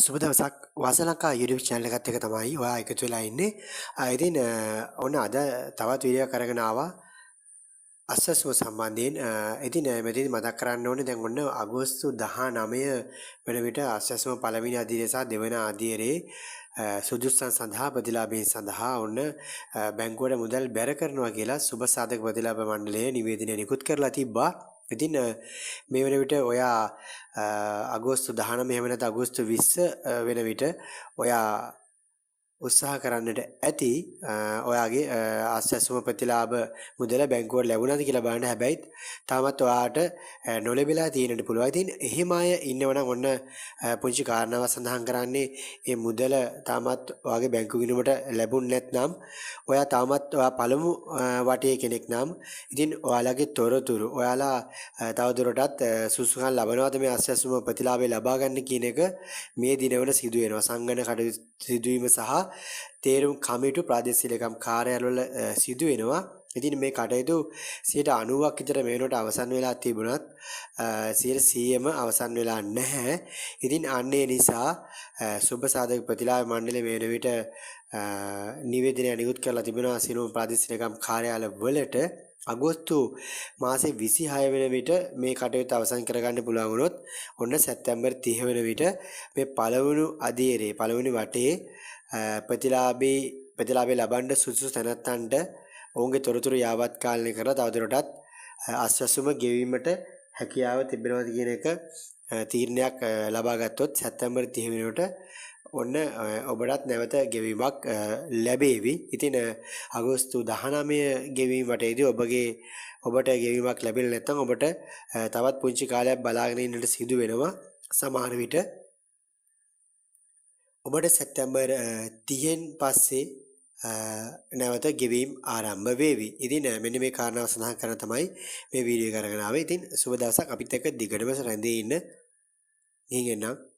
සුබ දවසක්. වාසලංකා YouTube channel එකත් එක්ක තමයි ඔයා එකතු වෙලා ඉන්නේ. ඉතින් ඔන්න අද තවත් වීඩියෝ එකක් අරගෙන ආවා අස්වැසුම සම්බන්ධයෙන්. ඉතින් මෙතනදි මතක් කරන්න ඕනේ, දැන් ඔන්න අගෝස්තු 19 වෙන විට අස්වැසුම පළවෙනි අදියරේ සහ දෙවන අදියරේ සුදුස්සන් සඳහා ප්‍රතිලාභීන් සඳහා ඔන්න බැංකුවට මුදල් බැර කරනවා කියලා සුබ සාධක ප්‍රතිලාභ මණ්ඩලය නිවේදනය නිකුත් කරලා තිබ්බා. ඉතින් මේ වෙන විට ඔයා අගෝස්තු 19 එහෙම නැත්නම් අගෝස්තු 20 වෙන විට ඔයා උත්සාහ කරන්නට ඇති ඔයාගේ අස්වැසුම ප්‍රතිලාභ මුදල බැංකුවට ලැබුණාද කියලා බලන්න. හැබැයි තාමත් ඔයාට නොලැබිලා තියෙන්නට පුළුවන්. ඉතින් එහෙම අය ඉන්නවනම් ඔන්න පුංචි කාරණාවක් සඳහන් කරන්නේ, මේ මුදල තාමත් ඔයාගේ බැංකු ගිණුමට ලැබුණ නැත්නම්, ඔයා තාමත් ඔයා පළමු වටේ කෙනෙක් නම්, ඉතින් ඔයාලගේ තොරතුරු ඔයාලා තවදුරටත් සුදුසුකම් ලබනවාද මේ අස්වැසුම ප්‍රතිලාභය ලබා ගන්න කියන එක මේ දිනවල සිදු වෙනවා. සංගණන කටයුතු සිදුවීම සහ තේරුම් කමිටු ප්‍රාදේශීය ලේකම් කාර්යාලවල සිදු වෙනවා. ඉතින් මේ කටයුතු 90ක් විතර මේ වෙනකොට අවසන් වෙලා තිබුණත් 100%ම අවසන් වෙලා නැහැ. ඉතින් අන්න ඒ නිසා සුබ සාධක ප්‍රතිලාභ මණ්ඩලය මේ වෙන විට නිවේදනය නිකුත් කරලා තිබෙනවා සියලුම ප්‍රාදේශීය ලේකම් කාර්යාල වලට. අගෝස්තු මාසේ 26 වෙන විට මේ කටයුතු අවසන් කරගන්න පුළුවන් වුණොත්, ඔන්න සැප්තැම්බර් 30 වෙන විට මේ පළවෙනි අදියරේ පළවෙනි වටේ ප්‍රතිලාභය ලබන්න සුදුසු තැනැත්තන්ට ඔවුන්ගේ තොරතුරු යාවත්කාලනය කරලා තවදුරටත් අස්වැසුම ගෙවීමට හැකියාව තිබෙනවද කියන එක තීරණයක් ලබා ගත්තොත්, සැප්තැම්බර් 30 වෙනකොට ඔන්න ඔබටත් නැවත ගෙවීමක් ලැබේවි. ඉතින් අගෝස්තු 19 ගෙවීම වටේදී ඔබට ගෙවීමක් ලැබෙන්නේ නැත්නම්, ඔබට තවත් පුංචි කාලයක් බලාගෙන ඉන්නට සිදු වෙනවා. සමහර විට ඔබට සැප්තැම්බර් 30න් පස්සේ නැවත ගෙවීම් ආරම්භ වේවි. ඉතින් මෙන්න මේ කාරණාව සඳහන් කරන්න තමයි මේ වීඩියෝ එක අරගෙන ආවේ. ඉතින් සුබ දවසක්. අපිත් එක්ක දිගටම රැඳී ඉන්න. ගිහින් එන්නම්.